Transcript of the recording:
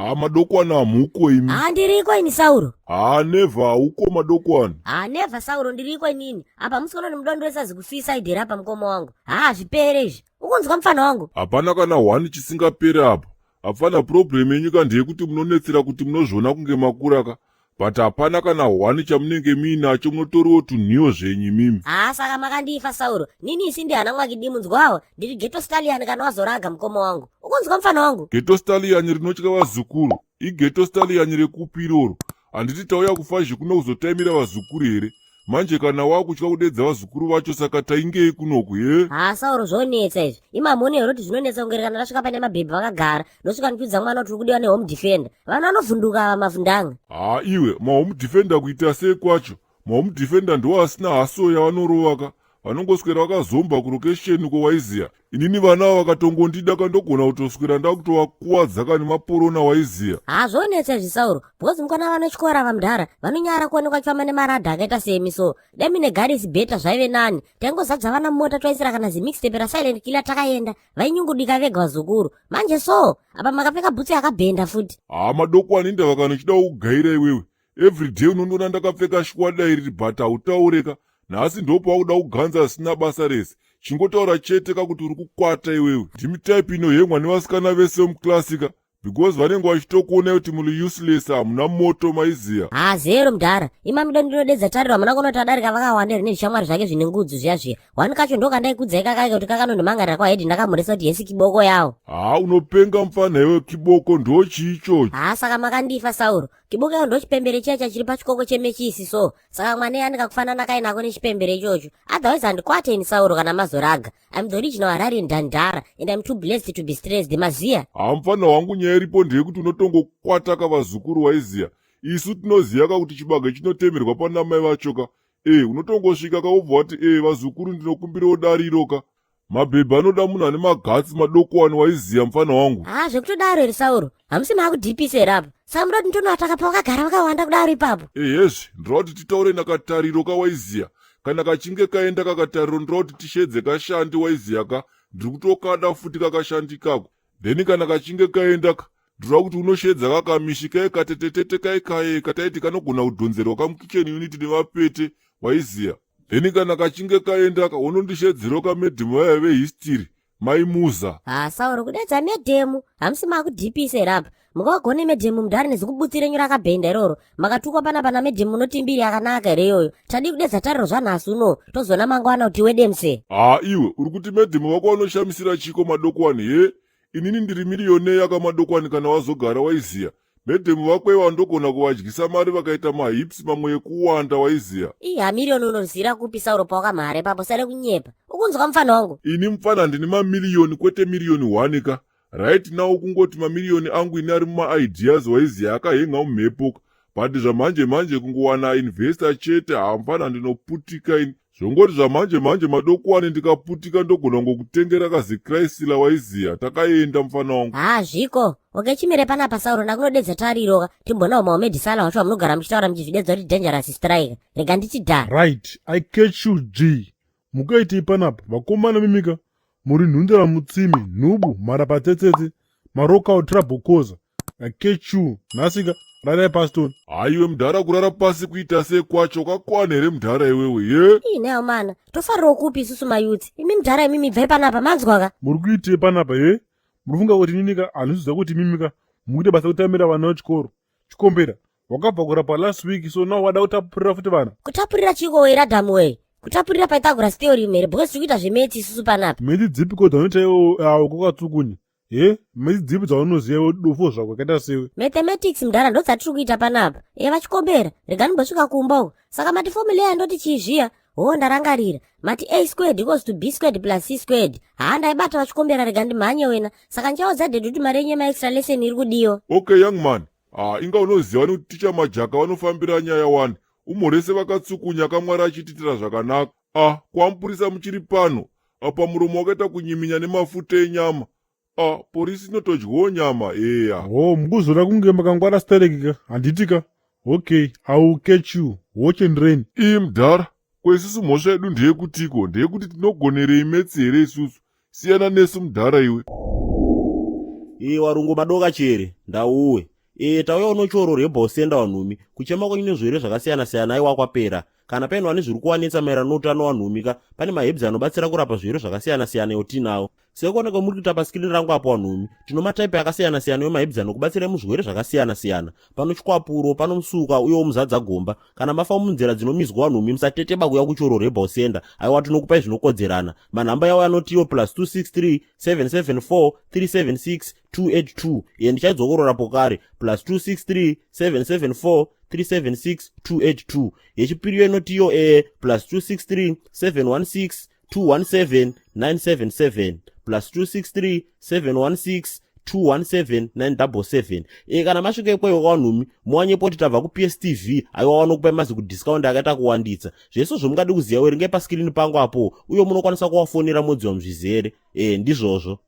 Haa madokwana hamuko imi. Haa ndiriko ini Sauro. Haa never hauko madokwana. Haa never Sauro ndiriko inini. Apa musi uno ndimudondoresa zikusuicide here apa mukoma wangu. Haa hazvipere izvi. Ukunzwa mfana wangu? Hapana kana one chisingapere apa. Hapana problem yenyu ka ndeyekuti munonetsera kuti munozviona kunge makura ka. But hapana kana one chamunenge muinacho munotoriwo tunhiyo zvenyu imimi. Haa saka makandifa Sauro. Nini isi ndi hana mwakidi munzwawo. Ndiri ghetto stallion kana wazoraga mukoma wangu. Ukunzwa mfana wangu? Ghetto stallion rinotya vazukuru. Ighetto stallion rekupi iroro? Handiti tauya kufazhe kuno kuzotaimira vazukuru here? Manje kana wakutya kudedza vazukuru vacho saka taingei kunoku he? Haa Sauro zvonetsa izvi. Imamhoni here kuti zvinonetsa kunge kana tasvika pane mabhebhi vakagara. Ndosvika ndichiudza mwana kuti uri kudiwa nehome defender. Vanhu vanovhunduka ava mavhundanga. Haa iwe, mahome defender kuita sei kwacho? Mahome defender ndiwo asina haso yavanorova ka. Vanongoswera vakazomba kurokesheni uko waiziya. Inini vana ava vakatongondida ka ndogona kutoswera ndakutovakuwadza ka nemaporona waiziya. Haa zvonetsa izvi Sauro because mukona vanotyora ava mudhara vanonyara kuonekwa chifamba nemaradha akaita semi so dai mine garisi better zvaive nani taingozadza vana mumota twaisira kana zimixtape rasilent killer takaenda vainyungudika vega vazukuru manje so apa makapfeka bhutsu yakabhenda futi. Haa madokwani indava kana uchida kugaira iwewe everyday unondiona ndakapfeka shwada iri but hautaureka nhasi ndopawakuda kuganza zvisina basa rese chingotaura chete kakuti uri kukwata iwewe ndimi type inohengwa nevasikana vese vemuclass ka because vanenge vachitokuonai kuti muri useless hamuna moto maiziya. Haa zero mudhara imamido ndinodedza tariro hamuna kuona kuti adarika vakawanda here nezvishamwari zvake zvine ngudzu zviya zviya one kacho ndokandaikudzai kakake kuti kakanondimhangarira kwahedhi ndakamhoresa kuti hesi kiboko yawo. Haa unopenga mfana iwe kiboko ndochii ichocho. Haa saka makandifa Sauro Kiboko yawo ndochipembere chiya chachiri pachikoko chemechisi so saka mwana iye anenge kufanana kainako nechipembere ichocho otherwise handikwate ini Sauro kana mazoraga I'm the original Harare ndandara and I'm too blessed to be stressed maziya. Haa mfana wangu nyaya iripo ndeyekuti unotongokwata ka vazukuru waiziya isu tinoziya ka kuti chibage chinotemerwa pana mai vacho ka e unotongosvika ka wobva wati e vazukuru ndinokumbirawo dariro ka Mabhebhi anoda munhu ane magatsi madokowani waiziya mfana wangu. Haa zvekutodaro here Sauro? Hamusi maakudhipisa here apa? Saka munoda kuti nditonoataka pavakagara vakawanda kudaro ipapo? Ehezve, ndinoda kuti titaure nakatariro ka waiziya. Kana kachinge kaenda kakatariro ndinoda kuti tishedze kashandi waiziya ka. Ndiri kutokada futi kakashandi ikako. Then kana kachinge kaenda ka ndinoda kuti unoshedza kakamishi kaye katetetete kaye kaye kataiti kanogona kudhonzerwa kamukitchen unit nevapete waiziya. Then kana kachinge kaenda ka unondishedzerawo kamedhemu vaya vehistory mai Muza. Haa Sauro kudedza medhemu hamusi makudhipisa here apa mukawagone medhemu mudhara nezikubutsi renyu rakabhenda iroro makatukwa panapa namedhemu munoti mbiri yakanaka here iyoyo tadii kudedza tariro zvanhasi uno tozoona mangwana kuti wedemse. Haa iwe uri kuti medhemu vako vanoshamisira chiko madokwani he inini ndiri miriyonei akamadokwani kana wazogara waiziya Madam vako iva ndogona kuvadyisa mari vakaita mahips mamwe ekuwanda waiziya. Ii hamiriyoni unozira kupi Sauro pawakamhara ipapo sare kunyepa. Ukunzwa mufana wangu? Ini mufana ndine mamiriyoni kwete miriyoni one ka. Right now kungoti mamiriyoni angu ini ari mumaideas waiziya akahenga mumhepo ka. But zvamanje manje kungowana investor chete haa mfana ndinoputika ini. Zvongoti zvamanje manje madokuwani ndikaputika ndogona kungokutengera kaziChrysler waiziya takaenda mfana wangu. Haa zviko. Okay chimire panapa Sauro ndakunodedza tariro ka timbonawo maomedisala wacho wamunogara muchitaura muchizvidedza kuti dangerous striker. Rega nditi dha. Right, I catch you G. Mukaitei panapa vakomana mimika muri nhundira mutsime nhubu mharapatsetsetse marokal trouble causer. I catch you nhasika rarai pasi toni. Haiwe mudhara kurara pasi kuita sei kwacho wakakwana here mudhara iwewe ye? Ii nayo mana tofarirawo kupi isusu mayouth imi mudhara imimi ibvai panapa manzwa ka. Muri kuitei panapa ye? Muri kufunga kuti ininika handisiziva kuti imimika mukuita basa kutamira vana vechikoro. Chikombera wakabva kurapa last week so now wada kutapurira futi vana. Kutapurira chiko wei Radhamu wei? Kutapurira Pythagoras theorem here because tiri kuita zvemetsi isusu panapa. Metsi dzipi ko dzaunoita iwe awo kwakatsukunya? He, metsi dzipi dzaunoziva iwe dofo zvako yakaita sewe? Mathematics mudhara ndodzatiri kuita panapa. E vachikombera, rega ndimbosvika kumba uko. Saka mati formula yandoti chii zviya? Hoo ndarangarira. Mati a squared equals to b squared plus c squared. Haa ndaibata vachikombera rega ndimhanye wena. Saka ndichaudza daddy kuti mari yenyu yemaextra lesson iri kudiwa. Okay young man, ah, inga unoziva nekuti ticha Majaka vanofambira nyaya wani. Umhorese vakatsukunya kamwari achititira zvakanaka. Ah, kwamupurisa muchiri pano. Apa muromo wakaita kunyiminya nemafuta enyama. Ah, porisi inotodyawo nyama eya. Oh, mukuzoda kunge makangwara stereki ka, handiti ka? Okay, I will catch you. Watch and rain. Ii mdhara, ko isusu mhosva yedu ndeyekutiko? Ndeyekuti tinogonerei metsi here isusu? Siyana nesu mdhara iwe. Iye warungu madoka chere ndauwe. E, tauya unochoro rebel senda wanhumi kuchema kwenyu nezvirwere zvakasiyana-siyana aiwa kwapera. Kana paine vane zviri kuwanetsa maererano noutano wanhumika, pane mahebs anobatsira kurapa zvirwere zvakasiyana-siyana yotinawo. Sekuona kwamuri kuita paskirini rangu apo wanhumi, tino mataipi akasiyana-siyana emahebs anokubatsirai muzvirwere zvakasiyana-siyana. Pano chikwapuro, pano musuka uyewo muzadza gomba. Kana mafa munzira dzinomizwa wanhumi, musateteba kuuya kuchoro rebel senda. Aiwa tinokupai zvinokodzerana. Manhamba yawo anotiwo plus 263 774 376 282 iye ndichaidzokorora pokare plus 263 774 376 282 yechipiri inotiyo e plus 263 716 217 977 plus 263 716 217 977. E, kana masvika ikweyo kwanhumi muwanyepo kuti tabva kuPSTV, aiwa wanokupai mazi kudiscount akaita kuwanditsa. Zvese zvomungadi kuziva werenge paskirini pangu apo, uye munokwanisa kuwafonera modziwa muzvizere. E, ndizvozvo.